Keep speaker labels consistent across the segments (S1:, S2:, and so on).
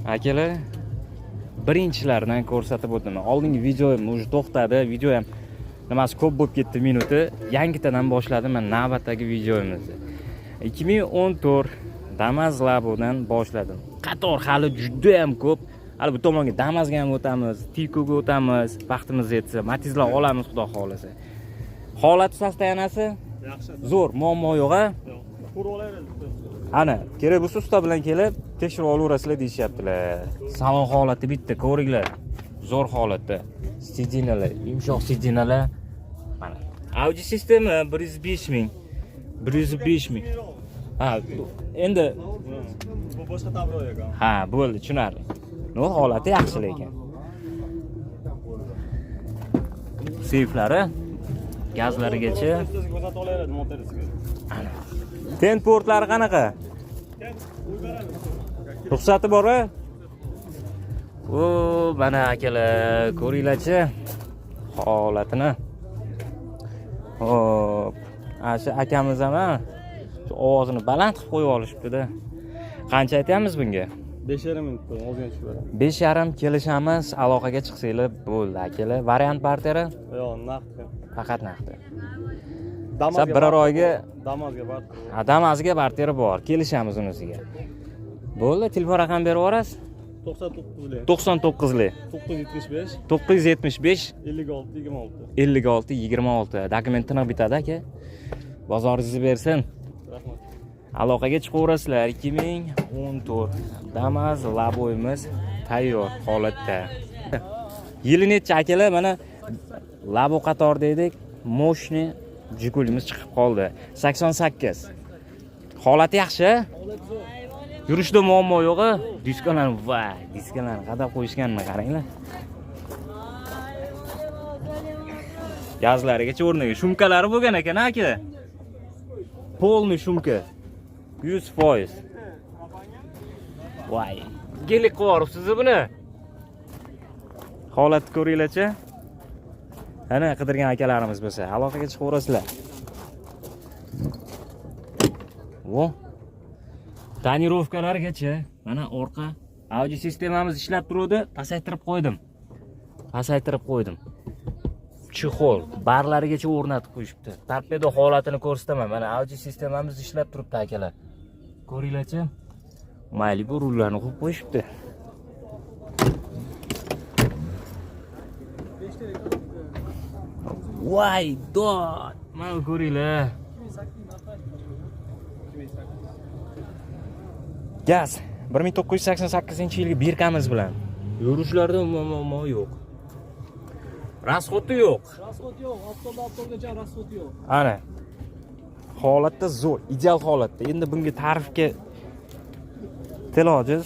S1: Akalar, birinchilardan ko'rsatib o'taman. Oldingi videom уже to'xtadi, video ham nimasi ko'p bo'lib ketdi minuti. Yangitadan boshladim man navbatdagi videomizni. 2014 Damas Labodan boshladim. Qator hali juda ham ko'p. Hali bu tomonga Damasga ham o'tamiz, Tikoga o'tamiz, vaqtimiz yetsa, Matizlar olamiz xudo xohlasa. Holati состояния si
S2: Yaxshi.
S1: zo'r, muammo yo'q a?
S2: Yo'q. Ko'rib olaveradi.
S1: Ana, kerak bo'lsa usta bilan kelib tekshirib olaverasizlar deyishyaptilar. Salon holati bitta ko'ringlar. Zo'r holatda. Сиденья lar, yumshoq сиденья lar. Mana. Audio sistema 105 ming. 105 ming. Ha, endi
S2: Bu boshqa tablo ekan.
S1: Ha, bo'ldi, tushunarli. No, holati yaxshi lekin. Seyflari gazlarigacha.
S2: Ustasiga ko'rsatib olaveradi motorisiga.
S1: Ana. Ten portlari qanaqa? Ruxsati bor a? O, mana akalar, ko'ringlarchi holatini. Hop, ana shu akamiz ham shu ovozini baland qilib qo'yib olishibdi-da. Qancha aytyapmiz bunga?
S2: 5,5 ming ozgina tushib beradi.
S1: 5,5 kelishamiz, aloqaga chiqsanglar bo'ldi akalar. Variant barteri?
S2: Yo'q, naqd.
S1: Faqat naqd.
S2: Damazga
S1: biror oyga
S2: Damazga barter.
S1: Ha, Damazga barteri bor, kelishamiz unisiga. Bo'ldi, telefon raqam berib yuborasiz?
S2: 99lik.
S1: 99lik.
S2: 975
S1: 975
S2: 56 26.
S1: 56 26. Dokument tiniq bitadi aka. Bozoringizni bersin.
S2: Rahmat.
S1: Aloqaga chiqaverasizlar. 2014 Damas Laboyimiz tayyor holatda. Yili necha akalar? Mana Labo qatorda edik. Мощный Jigulimiz chiqib qoldi. 88. Holati yaxshi? Yurishda muammo yo'q a? Diskalarni, voy, diskalarni qadab qo'yishganini qaranglar. Gazlarigacha o'rniga shumkalari bo'lgan ekan aka. Полный shumka. 100%. Voy, gelik qilib yuboribsiz buni. Holatni ko'ringlarchi. Ana qidirgan akalarimiz bo'lsa, aloqaga chiqaverasizlar. Vo. Tonirovkalarigacha mana orqa audio sistemamiz ishlab turuvdi, pasaytirib qo'ydim. Pasaytirib qo'ydim. Chexol barlarigacha o'rnatib qo'yishibdi. Torpedo holatini ko'rsataman. Mana audio sistemamiz ishlab turibdi akalar. Ko'ringlarchi. Mayli, bu rullarni qo'yib qo'yishibdi. Voy, dod. Mana ko'ringlar. Gaz 1988-yilgi Birkamiz bilan. Yurishlarda muammo yo'q. Rasxodi yo'q.
S3: Rasxod yo'q, avtobus avtobusgacha rasxod yo'q.
S1: Ana. Holatda zo'r, ideal holatda. Endi bunga ta'rifga til ojiz.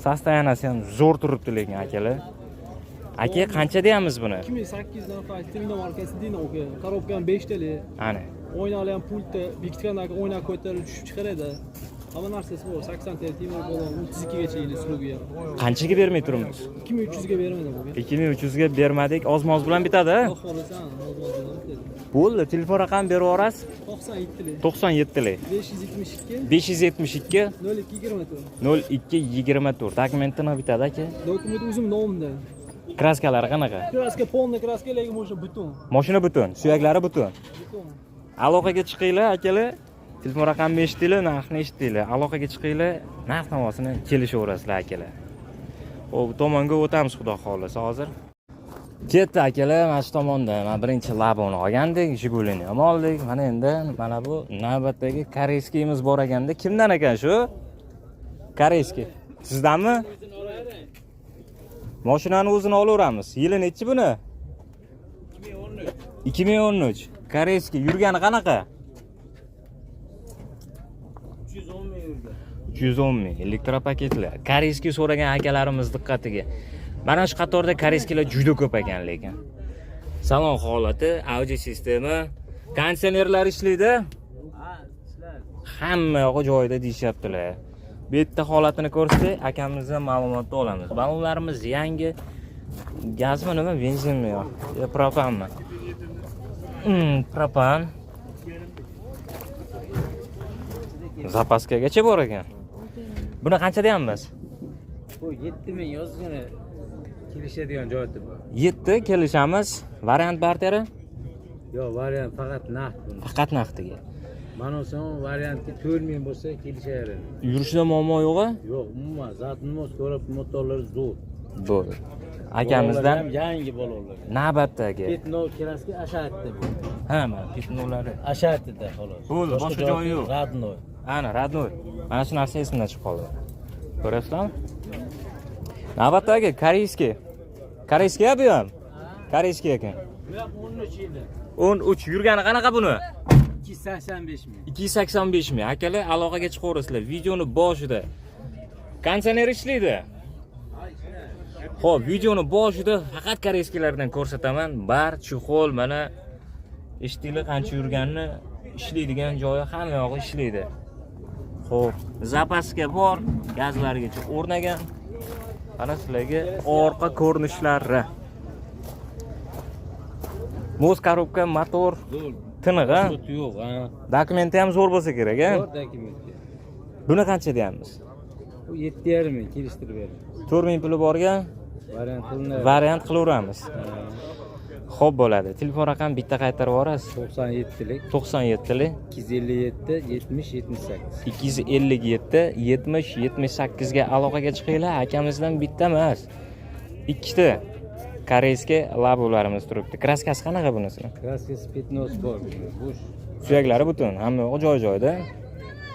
S1: Состояние si ham zo'r turibdi lekin akalar. Aka, qancha deyamiz buni?
S3: 2008 dan Trino markasi Dino aka. Korobka ham 5 tali,
S1: Ana.
S3: Oynali ham pultda bekitgandan keyin oyna ko'tarib tushib chiqaradi. Hamma narsasi bor. 80 tel temir balon 32 gacha yili srugi ham.
S1: Qanchaga bermay turibmiz?
S3: 2300 ga bermadim aka.
S1: 2300 ga bermadik, ozmoz bilan bitadi.
S3: Xudo xohlasa, ozmoz bilan bitadi.
S1: Bo'ldi, telefon raqam berib yuborasiz.
S3: 97 lik
S1: 97 lik
S3: 572
S1: 572
S3: 02 24.
S1: 02 24. Dokumentini bitadi aka.
S3: Dokument o'zim nomimda.
S1: Kraskalari qanaqa?
S3: Kraska полный kraska, lekin o'sha butun.
S1: Mashina butun, suyaklari butun.
S3: Butun.
S1: Aloqaga chiqinglar akalar. Telefon raqamini eshitdinglar, narxni eshitdinglar. Aloqaga chiqinglar, narx navosini kelishaverasizlar akalar. Xo'p, bu tomonga o'tamiz xudo xohlasa hozir. Ketdi akalar, mana shu tomonda mana birinchi Laboni olgandik, Jigulini ham oldik. Mana endi mana bu navbatdagi koreyskiyimiz bor ekanda. Kimdan ekan shu? Koreyskiy. Sizdanmi? Mashinani o'zini olaveramiz. Yili nechi buni? 2013. Koreyskiy. Yurgani qanaqa?
S3: 310 ming yurgan.
S1: 310 ming elektropaketlar. Koreyskiy so'ragan akalarimiz diqqatiga. Mana shu qatorda koreyskiylar juda ko'p ekan lekin. Salon holati, audio sistema, konditsionerlar ishlaydi.
S3: Ha, ishlar.
S1: Hamma yog'i joyida deyishyaptilar. Bu yerda holatini ko'rsak, akamizdan ma'lumotni olamiz. Ballonlarimiz yangi. Gazmi nima, benzinmi yo? Yo propanmi? Propan. Zapaskagacha bor ekan. Buni qancha deyapmiz?
S4: Bu 7000 yozgani, kelishadigan joyi bu.
S1: 7 kelishamiz. Variant barteri?
S4: Yo'q, variant faqat naqd buni.
S1: Faqat naqdiga.
S4: Mana son variantga 4000 bo'lsa kelishaveradi.
S1: Yurishda muammo yo'q-a?
S4: Yo'q, umuman zatimiz ko'rib, motorlari zo'r.
S1: Bo'ldi. Akamizdan
S4: Bolalar ham yangi bolalar.
S1: Navbatdagi.
S4: Пятно, краска ashatdi bu.
S1: Ha, mana пятно lari.
S4: Ashatida xolos.
S1: Bo'ldi, boshqa joyi yo'q.
S4: Родной.
S1: Ana, родной. Mana shu narsa esimdan chiqib qoldi. Ko'ryapsizlarmi? Navbatdagi корейский. Корейский bu ham. Корейский ekan.
S4: Bu ham 13 yili.
S1: 13 yurgani qanaqa buni?
S4: 285 ming.
S1: 285 ming. Akalar, aloqaga chiqaverasizlar. Videoni boshida. Konditsioner ishlaydi. Xo'p, videoni boshida faqat корейский lardan ko'rsataman. Bar, чехол, mana eshitdinglar qancha yurganini, ishlaydigan joyi, hamma yog'i ishlaydi. Xo'p, запаска bor, gazlargacha o'rnagan. Mana sizlarga orqa ko'rinishlari. Мост, коробка, motor
S4: Zo'r.
S1: tiniq, a?
S4: Sut yo'q, ha.
S1: Dokumenti ham zo'r bo'lsa kerak, a?
S4: Zo'r dokumentga.
S1: Buni qancha deyapmiz?
S4: Bu 7,5 ming kelishtirib beramiz.
S1: 4000 puli borga
S4: Variant qilinadi.
S1: Variant qilaveramiz. Xo'p, bo'ladi. Telefon raqam bitta qaytarib yuborasiz.
S4: 97lik
S1: 97lik
S4: 257 70 78.
S1: 257 70 78 ga aloqaga chiqinglar. Akamizdan bitta emas, ikkita корейский Labularimiz turibdi. Краска si qanaqa bunisini?
S4: Краска si пятно si bor. Bo'sh.
S1: Suyaklari butun, hamma yo'q joy joyida.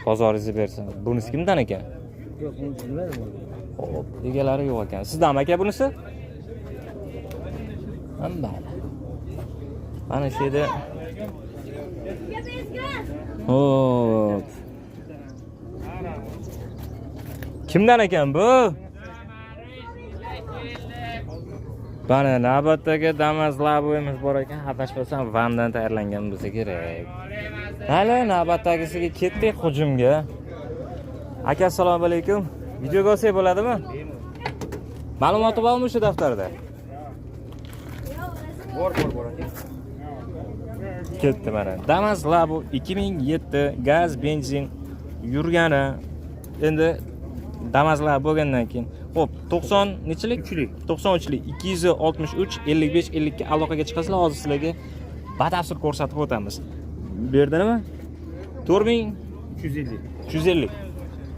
S1: Bozoringizni bersin. Bunisi kimdan ekan?
S4: Yo'q, buni bilmadim.
S1: Xo'p, egalari yo'q ekan. Sizdami, aka, bunisi? Mayli. Mana shu yerda. Xo'p. Kimdan ekan bu? Mana navbatdagi Damas Labo'miz bor ekan, adashmasam Vandan tayyorlangan bo'lsa kerak. Hali navbatdagisiga ketdik hujumga. Aka, assalomu alaykum. Videoga olsak bo'ladimi? Ma'lumoti bormi shu daftarda?
S3: Bor, bor, bor aka.
S1: Ketdi mana. Damas Labo 2007, gaz, benzin yurgani. Endi Damas Labo bo'lgandan keyin, xo'p, 90 nechilik?
S3: Uchlik.
S1: 93lik 263 55 52 aloqaga chiqasizlar. Hozir sizlarga batafsil ko'rsatib o'tamiz. Bu yerda nima? 4350.
S3: 350.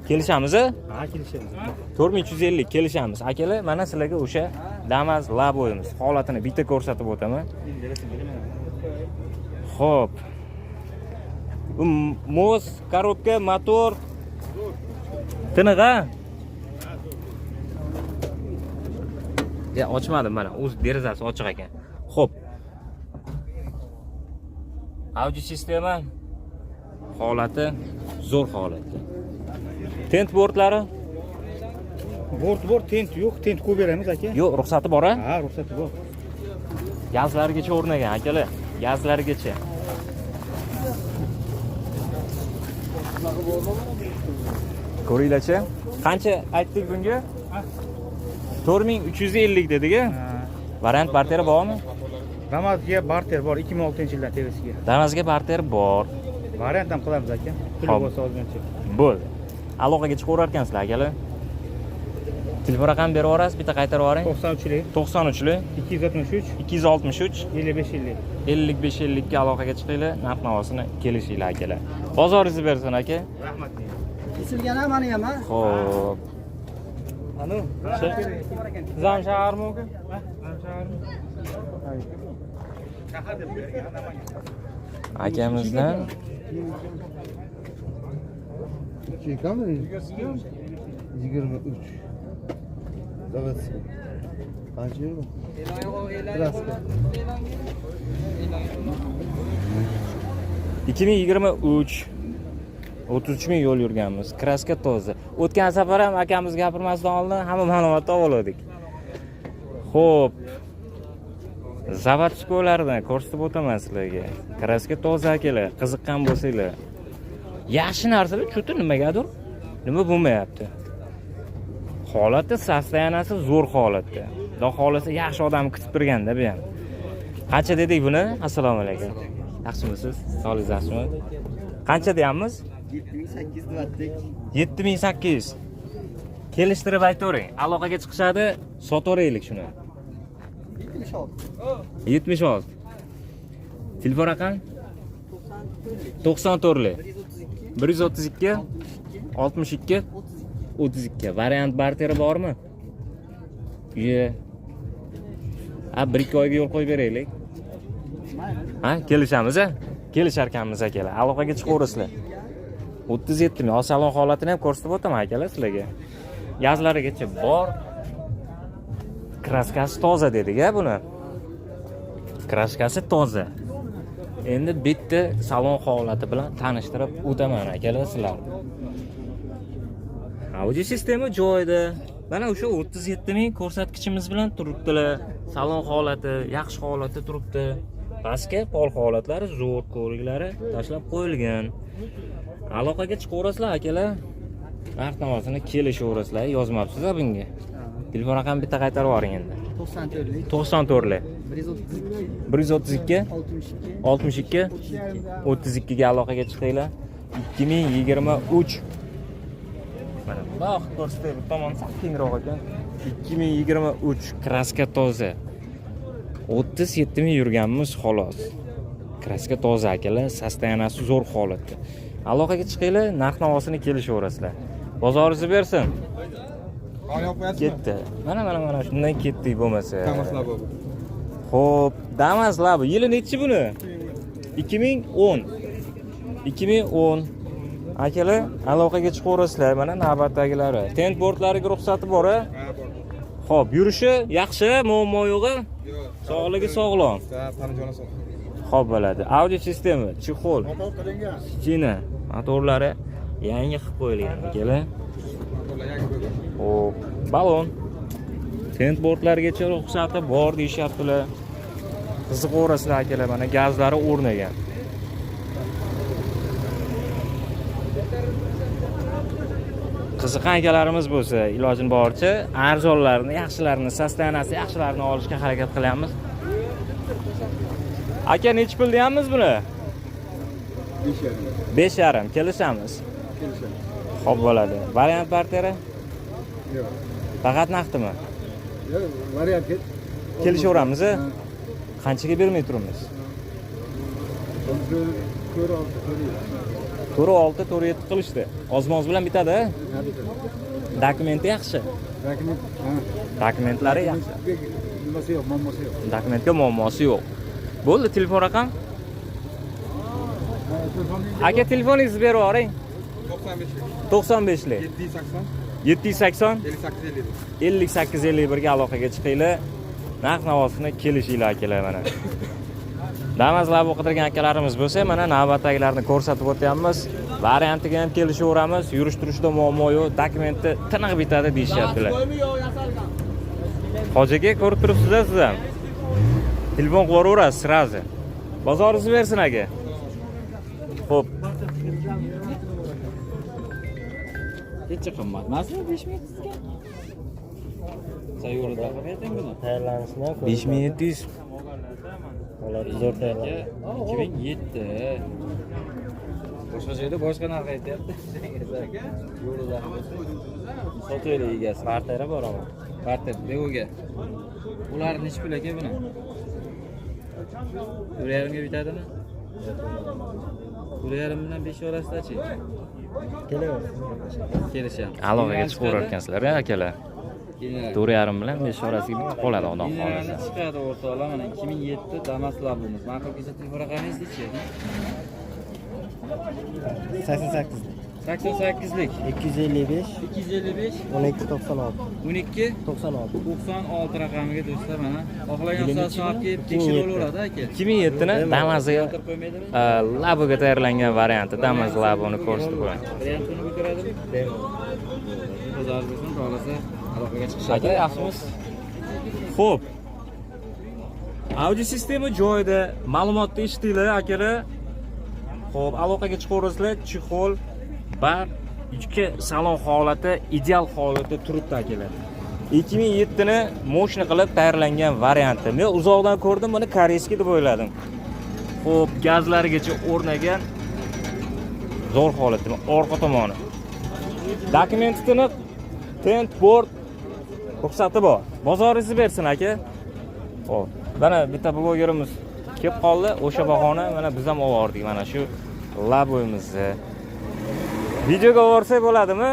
S1: Kelishamiz, a?
S3: Ha, kelishamiz.
S1: 4350 kelishamiz. Akalar, mana sizlarga o'sha Damas Labo'miz holatini bitta ko'rsatib o'taman. Xo'p. Bu мост, коробка, motor tiniq, a? Ya, ochmadim mana, o'z derazasi ochiq ekan. Xo'p. Audio sistema holati zo'r holatda. Tent bortlari?
S3: Bort bor, tent yo'q, tent qo'yib beramiz, aka.
S1: Yo'q, ruxsati bor, a?
S3: Ha, ruxsati bor.
S1: Gazlargacha o'rnagan, akalar. Gazlargacha. Ko'ringlarchi. Qancha aytdik bunga? 4350 dedik, a? Variant barteri bormi?
S3: Damazga barter bor, 2006-yildan tevasiga.
S1: Damazga barter bor.
S3: Variant ham qilamiz, aka. Puli
S1: Xo'p.
S3: bo'lsa ozgincha.
S1: Bo'ldi. Aloqaga chiqaverar ekansizlar, akalar. Telefon raqam berib yuborasiz, bitta qaytarib yuboring.
S3: 93lik
S1: 93lik
S3: 263
S1: 263
S3: 55 50.
S1: 55 50 ga aloqaga chiqinglar, narx navosini kelishinglar, akalar. Bozoringizni bersin, aka.
S3: Rahmat.
S5: Kesilgan ha, mani ham, ha.
S1: Xo'p.
S3: Anu.
S2: Zam shaharmi aka?
S1: Akamizdan
S6: 23. Заводской. Qancha yurdi? Краска.
S1: 2023 33 ming yo'l yurganmiz. Краска toza. O'tgan safar ham akamiz gapirmasdan oldin hamma ma'lumotni olib oldik. Xo'p. Заводской lardan ko'rsatib o'taman sizlarga. Краска toza, akalar, qiziqqan bo'lsanglar. Yaxshi narsalar cho'ti nimagadir nima bo'lmayapti. Holati, состояние si zo'r holatda. Xudo xohlasa yaxshi odam kutib turganda bu ham. Qancha dedik buni? Assalomu alaykum. Yaxshimisiz? Sog'ligingiz yaxshimi? Qancha deyapmiz?
S6: 7800 dedik.
S1: 7800. Kelishtirib aytavering. Aloqaga chiqishadi, sotaveraylik shuni.
S5: 76.
S1: 76. Telefon raqam 94
S5: 132
S1: 132 62
S5: 62
S1: 32. Variant barteri bormi? Ye. A, 1-2 oyga yo'l qo'yib beraylik.
S5: Mayli.
S1: Ha, kelishamiz a? Kelisharkanmiz akalar. Aloqaga chiqaverasizlar. 37 ming. Hozir salon holatini ham ko'rsatib o'taman akalar sizlarga. Gazlarigacha bor. Kraskasi toza dedik a buni. Kraskasi toza. Endi bitta salon holati bilan tanishtirib o'taman akalar sizlarni. Audio sistema joyida. Mana o'sha 37 ming ko'rsatkichimiz bilan turibdilar. Salon holati yaxshi holatda turibdi. Pastga pol holatlari zo'r, ko'riklari tashlab qo'yilgan. Aloqaga chiqaverasizlar akalar. Narx navosini kelishaverasizlar, yozmabsiz bunga. Telefon raqami bitta qaytarib yuboring endi.
S5: 94lik
S1: 94 lik
S5: 132
S1: 132
S5: 62
S1: 62 32 ga aloqaga chiqinglar. 2023. Mana bundoq ko'rsatay, bu tomon sal kengroq ekan. 2023, kraska toza. 37 ming yurganmiz xolos. Kraska toza akalar, состояния si zo'r holatda. Aloqaga chiqinglar, narx navosini kelishaverasizlar. Bozoringizni bersin. Ketdi. Mana mana mana shundan ketdik bo'lmasa. Xo'p, Damas Labo. Yili nechi buni? 2010. 2010. Akalar, aloqaga chiqaverasizlar. Mana navbatdagilari. Tent bortlariga ruxsati bor a? Xo'p, yurishi yaxshi, muammo yo'q a? Sog'ligi sog'lom. Xo'p bo'ladi. Audio sistema, чехол. China motorlari yangi qilib qo'yilgan akalar. Xo'p, balon. Tent bortlargacha ruxsati bor deyishyaptilar. Qiziqaverasizlar akalar, mana gazlari o'rnagan. Qiziqqan akalarimiz bo'lsa, ilojini boricha arzonlarini, yaxshilarini, состояния si yaxshilarini olishga harakat qilyapmiz. Aka, nechi pul deyapmiz buni?
S6: 5,5.
S1: 5,5 kelishamiz.
S6: Kelishamiz.
S1: Xo'p bo'ladi. Variant barteri?
S6: Yo'q.
S1: Faqat naqdimi?
S6: Yo'q, variant
S1: Kelishaveramiz, a? Qanchaga bermay turibmiz?
S6: Ko'r olti, ko'r yetti.
S1: 4,6, 4,7 qilishdi. Ozmoz bilan bitadi, a? Dokumenti yaxshi.
S6: Dokument, ha.
S1: Dokumentlari yaxshi.
S6: Nimasi yo'q, muammosi yo'q.
S1: Dokumentga muammosi yo'q. Bo'ldi, telefon raqam? Aka, telefoningizni berib yuboring.
S7: 95
S1: 95lik
S7: 780
S1: 780
S7: 58 51.
S1: 58 51 ga aloqaga chiqinglar. Narx navosini kelishinglar akalar mana. Damas Labo qidirgan akalarimiz bo'lsa, mana navbatdagilarni ko'rsatib o'tyapmiz. Variantiga ham kelishaveramiz. Yurish turishda muammo yo'q, dokumenti tiniq bitadi deyishyaptilar. Hoji aka, ko'rib turibsiz siz ham. Telefon qilib yuboraverasiz сразу. Bozoringizni bersin aka. Xo'p,
S4: Necha qimmat emasmi 5700 ga? Sen yo'lida qilib ayting buni.
S2: Tayyorlanishini ham
S1: 5700.
S2: Holati zo'r tayyorlangan.
S4: 2007. Boshqa joyda boshqa narx aytyapti. Yo'lida. Sotuvli egasi.
S2: Barteri bor ama.
S4: Barter Begoga. Ular nechi pul aka buni? 1,5 ga bitadimi? 1,5 bilan 5 orasidachi?
S2: Kelaversin.
S4: Kelishamiz.
S1: Aloqaga chiqaverar ekansizlar, akalar. 4,5 bilan 5 orasiga bitib qoladi xudo
S4: Generalni
S1: xohlasa.
S4: chiqadi o'rtoqlar, mana 2007 Damas Labo'miz. Ma'qul kelsa telefon raqamingiz nechi?
S2: 88lik.
S4: 88lik.
S2: 255
S4: 255
S2: 12 96
S4: 12
S2: 96.
S4: 96 raqamiga do'stlar mana xohlagan soat olib kelib tekshirib olaveradi aka.
S1: 2007 ni Damaziga
S4: O'tirib qo'ymaydimi?
S1: Laboga tayyorlangan varianti Damas Laboni ko'rsatib qo'ying.
S4: Variantini ko'taradimi? Bozor bo'lsin, xohlasa aloqaga chiqishadi.
S1: Aka, yaxshimisiz? Xo'p. Audio sistema joyida, ma'lumotni eshitdinglar akalar. Xo'p, aloqaga chiqaverasizlar. Чехол bar ichki salon holati ideal holatda turibdi akalar. 2007 ni мощный qilib tayyorlangan varianti. Men uzoqdan ko'rdim, buni корейский deb o'yladim. Xo'p, gazlarigacha o'rnagan. Zo'r holatda, orqa tomoni. Dokumenti tiniq. Tent, bort ruxsati bor. Bozoringizni bersin, aka. Xo'p, mana bitta blogerimiz kelib qoldi. O'sha bahona mana biz ham olib mana shu Labo'yimizni. Videoga olsak bo'ladimi?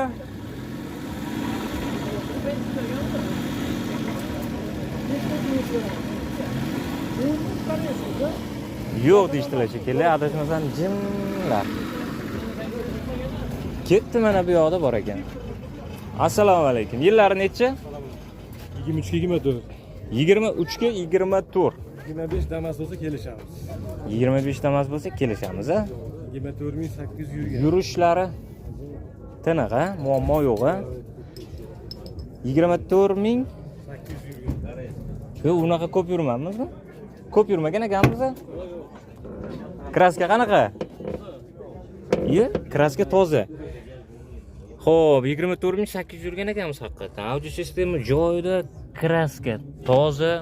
S1: Yo'q deyishdilar shekilli, adashmasam jimlar. Ketdi, mana bu yoqda bor ekan. Assalomu alaykum. Yillari nechi?
S8: 23 ga 24.
S1: 23 ga 24.
S8: 25 Damas bo'lsa kelishamiz.
S1: 25 Damas bo'lsa kelishamiz, a?
S8: 24800 yurgan.
S1: Yurishlari tiniq, a? Muammo yo'q, a? 24 ming
S8: 800 yurgan.
S1: Yo'q, unaqa ko'p yurmamizmi? Ko'p yurmagan ekanmiz, a? Краска qanaqa? Iye, краска toza. Xo'p, 24 800 yurgan ekanmiz haqiqatan. Audio sistema joyida, краска toza.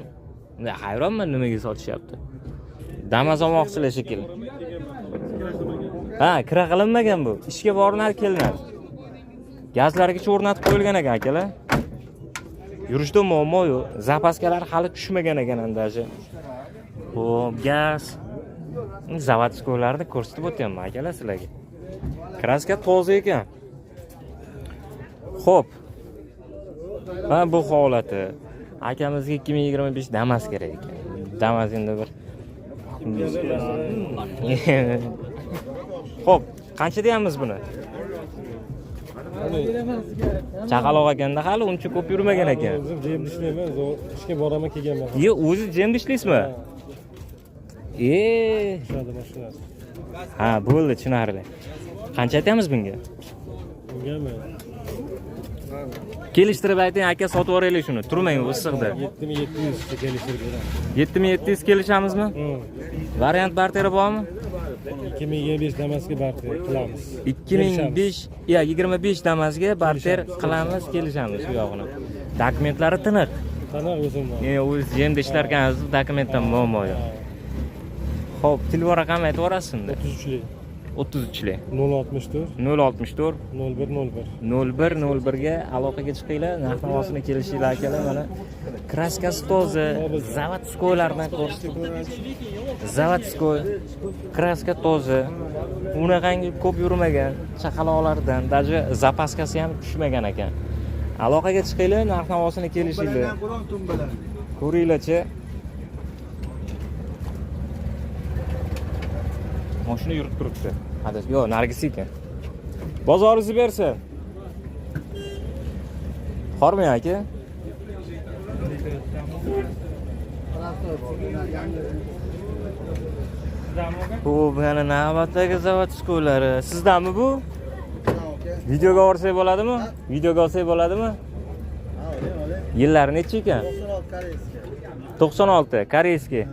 S1: Hayronman, nimaga sotishyapti. Damas olmoqchilar shekilli. Ha, kira qilinmagan bu. Ishga borinadi, kelinadi. Gazlargacha o'rnatib qo'yilgan ekan, akalar. Yurishda muammo yo'q. Запаска lar hali tushmagan ekan даже. Xo'p, gaz. Заводской larni ko'rsatib o'tyapman, akalar, sizlarga. Краска toza ekan. Xo'p. Mana bu holati. Akamizga 2025 Damas kerak ekan. Damas endi bir. Xo'p, qancha deyamiz buni? Chaqaloq ekanda hali uncha ko'p yurmagan ekan.
S8: O'zim jemda ishlayman, zo'r ishga boraman, kelganman.
S1: Ye, o'zi jemda ishlaysizmi? E,
S8: Tushadi mashinasi.
S1: Ha, bo'ldi, tushunarli. Qancha aytamiz bunga?
S8: Bungami?
S1: Kelishtirib ayting, aka, sotib yuboraylik shuni. Turmang issiqda.
S8: 7700 kelishtirib beramiz.
S1: 7700 kelishamizmi? Variant barteri bormi?
S8: 2025 Damasga barter qilamiz.
S1: 2005 ya 25 Damasga barter qilamiz, kelishamiz u yog'ini. Dokumentlari tiniq.
S8: Qana, o'zim bor.
S1: E, o'zi jemda ishlar ekansiz, dokumentdan muammo yo'q. Xo'p, telefon raqamini aytib yuborasiz unda.
S8: 33lik.
S1: 33lik.
S8: 064
S1: 064
S8: 01 01.
S1: 01 01 ga aloqaga chiqinglar, narx navosini kelishinglar, akalar. Mana краска si toza, заводской lardan ko'rsatib. Заводской, краска toza. Unaqangi ko'p yurmagan chaqaloqlardan, даже запаска si ham tushmagan ekan. Aloqaga chiqinglar, narx navosini kelishinglar. Ko'ringlarchi. Mashina yurib turibdi. Adash, yo'q, narigisi ekan. Bozoringizni bersin. Hormang, aka. Bu mana navbatdagi заводской lari. Sizdanmi bu? Videoga olsak bo'ladimi? Videoga olsak bo'ladimi? Yillari necha ekan? 96 корейский.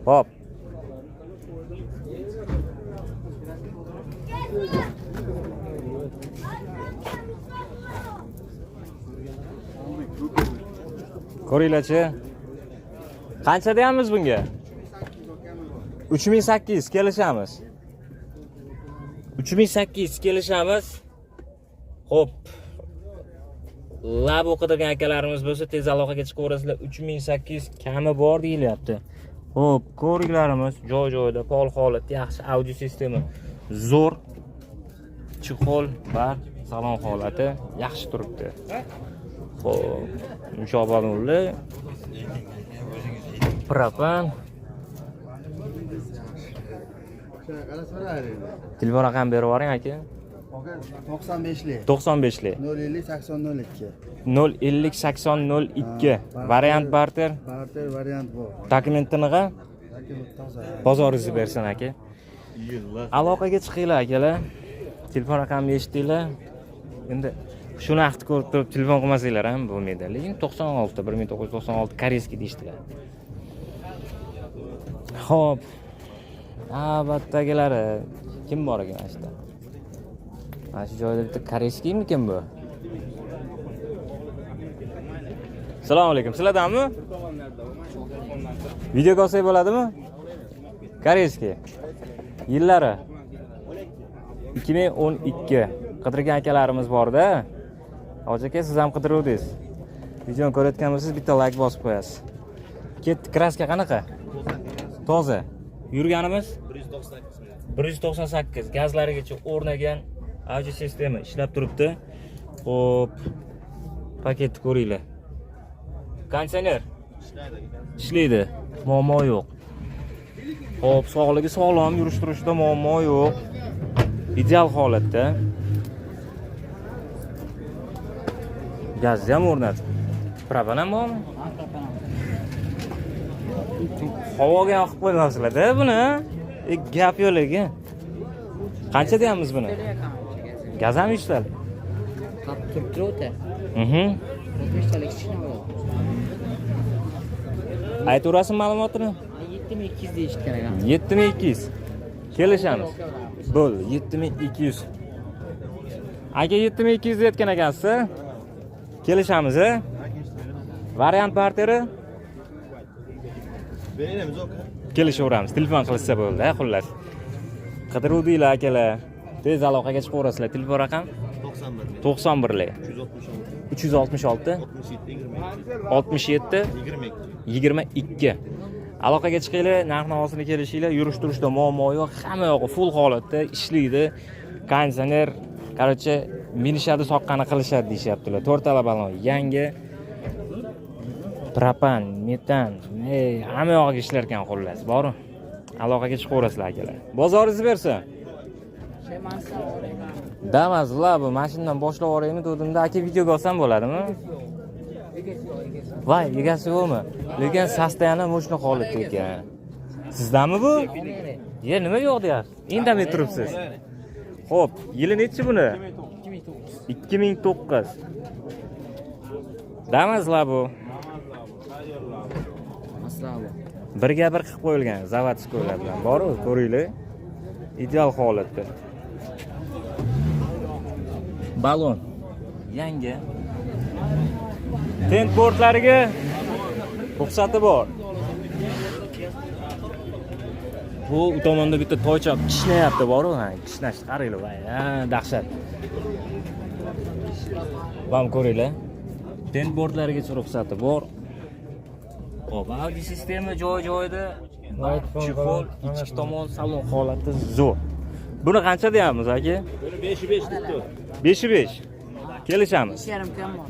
S1: Hop. Ko'ringlarchi. Qancha deyamiz bunga? 3800 kelishamiz. 3800 kelishamiz. Xo'p. Lab o'qidirgan akalarimiz bo'lsa, tez aloqaga chiqaverasizlar. 3800 kami bor deyilyapti. Xo'p, ko'riklarimiz joy-joyida, pol holat yaxshi, audio sistema zo'r. Чехол bar, salon holati yaxshi turibdi. Xo'p, yumshoq balonli. Propan. Telefon raqam berib yuboring, aka.
S6: 95lik.
S1: 95lik.
S6: 050 80 02.
S1: 050 80 02. Variant barter.
S6: Barter variant bor.
S1: Dokument tinig'a.
S6: Dokument toza.
S1: Bozoringizni bersin, aka. Aloqaga chiqinglar, akalar. Telefon raqamini eshitdinglar. Endi shu narxni ko'rib turib telefon qilmasanglar ham bo'lmaydi. Lekin 96, 1996 корейский deyishdilar. Xo'p. Navbatdagilari kim bor ekan mana shu yerda? Mana shu joyda bitta корейский mikin bu? Assalomu alaykum. Sizlardanmi? Videoga olsak bo'ladimi? Корейский. Yillari 2012. Qidirgan akalarimiz borda. Hoji aka, siz ham qidiruvdingiz. Videoni ko'rayotgan bo'lsangiz, bitta layk bosib qo'yasiz. Ketdi, краска qanaqa? Toza. Yurganimiz 198, gazlarigacha o'rnagan, audio sistema ishlab turibdi. Xo'p. Paketni ko'ringlar. Konditsioner ishlaydi. Muammo yo'q. Xo'p, sog'ligi sog'lom, yurish turishida muammo yo'q. Ideal holatda. Gazni ham o'rnatib. Propan ham bormi? Havoga ham qilib qo'ymabsizlar-da buni. Gap yo'q lekin. Qancha deyapmiz buni? Gaz ham ishladi.
S5: Qap turib turibdi. 60 talik kichkina bo'ladi.
S1: Aytaverasizmi ma'lumotini?
S5: 7200 deyishgan ekan.
S1: 7200. Kelishamiz. Bo'ldi, 7200. Aka, 7200 aytgan ekansiz. Kelishamiz, a? Variant barteri?
S6: Beramiz aka.
S1: Kelishaveramiz. Telefon qilishsa bo'ldi, ha, xullas. Qidiruvdinglar akalar. Tez aloqaga chiqaverasizlar. Telefon raqam
S6: 91
S1: 91lik
S6: 366
S1: 366
S6: 67 22
S1: 67
S6: 22.
S1: 22. Aloqaga chiqinglar, narx navosini kelishinglar, yurish turishda muammo yo'q, hamma yog'i full holatda ishlaydi. Konditsioner, короче, minishadi, soqqani qilishadi deyishyaptilar. To'rtala balon yangi. Propan, metan, hamma yog'iga ishlar ekan xullas, bormi? Aloqaga chiqaverasizlar akalar. Bozoringizni bersin. Damas bu mashinadan boshlab yuboraymi degandimda, aka, videoga olsam bo'ladimi? Voy, egasi yo'qmi? Lekin состояние мощный holatda ekan. Sizdami bu? Ye, nima yo'q deyapsiz? Indamay turibsiz. Xo'p, yili nechi buni? 2009. Damas bu.
S5: Maslava.
S1: Birga bir qilib qo'yilgan заводской lar bilan. Bor-ku, ko'ringlar. Ideal holatda. Balon yangi. Tent bortlariga ruxsati bor. Bu u tomonda bitta toycha kishnayapti boru, ha, kishnashni qaranglar, voy, ha, dahshat. Vam ko'ringlar. Tent bortlarigacha ruxsati bor. Xo'p, audio sistema joy-joyida, чехол, ichki tomon salon holati zo'r. Buni qancha deyapmiz, aka?
S7: Buni 5 5 debdi.
S1: 5 5. Kelishamiz.
S5: 5,5 kam bor.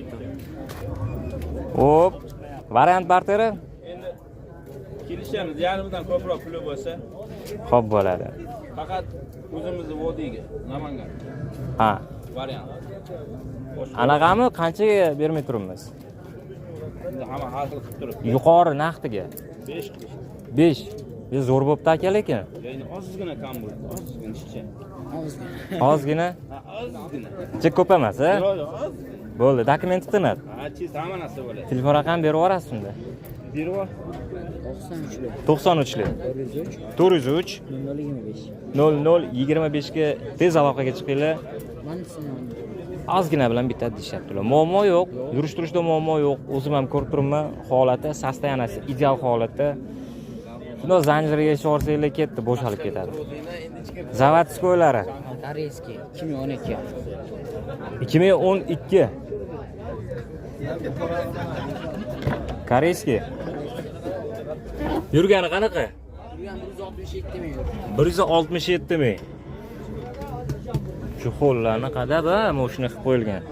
S1: Hop, variant barteri?
S7: Endi kelishamiz, yarmidan ko'proq puli bo'lsa,
S1: Xo'p bo'ladi.
S7: Faqat o'zimizni vodiyga, Namangan variant. Boshqa
S1: Anaqami qanchaga bermay turibmiz?
S7: Endi hamma har xil qilib turibdi.
S1: Yuqori naqdiga.
S7: 5 qilish.
S1: 5. Bu zo'r bo'pti aka lekin.
S7: Ya'ni ozgina kam bo'ladi, ozgina chicha.
S1: Ozgina.
S7: Ha, ozgina.
S1: Chek ko'p emas, a?
S7: Yo'q, yo'q, ozgina.
S1: Bo'ldi, dokument tinadi.
S7: Ha, чист hamma narsa bo'ladi.
S1: Telefon raqam berib yuborasiz unda.
S7: Berib yubor.
S5: 93lik.
S1: 93lik.
S5: 403
S1: 403
S5: 0025.
S1: 00 25 ga tez aloqaga chiqinglar.
S5: Mana sizning
S1: Ozgina bilan bitadi deyishyaptilar. Muammo yo'q, yurish turishda muammo yo'q. O'zim ham ko'rib turibman, holati, состояние si ideal holatda. Shundoq zanjirga yechib ketdi, bo'shalib ketadi. Заводской lari
S5: Корейский 2012.
S1: 2012. Корейский. Yurgani qanaqa?
S5: Yurgan 167 ming.
S1: 167 ming. Чехол larni qadab, ha, moshina qilib qo'yilgan.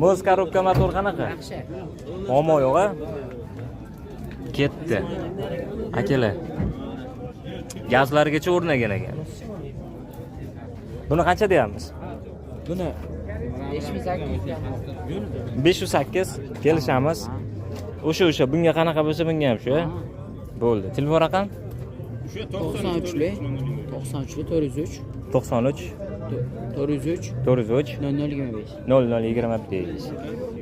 S1: Мост, коробка, motor qanaqa?
S5: Yaxshi.
S1: Muammo yo'q, a? Ketdi. Akalar. Gazlargacha o'rnagan ekan. Buni qancha deyapmiz?
S5: Buni 5800.
S1: 508, kelishamiz. O'sha bunga qanaqa bo'lsa, bunga ham shu. A? Bo'ldi. Telefon raqam
S5: 93lik 93lik 403
S1: 93
S5: 403
S1: 403
S5: 0025.
S1: 0025.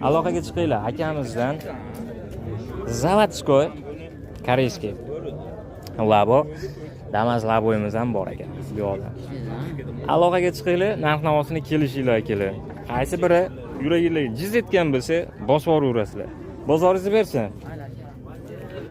S1: Aloqaga chiqinglar akamizdan. Заводской корейский Labo, Damas Laboyimiz ham bor ekan bu yoqda. Aloqaga chiqinglar, narx navosini kelishinglar akalar. Qaysi biri yuraginglarga jiz etgan bo'lsa, bosib yuboraverasizlar. Bozoringizni bersin.
S5: Mayli.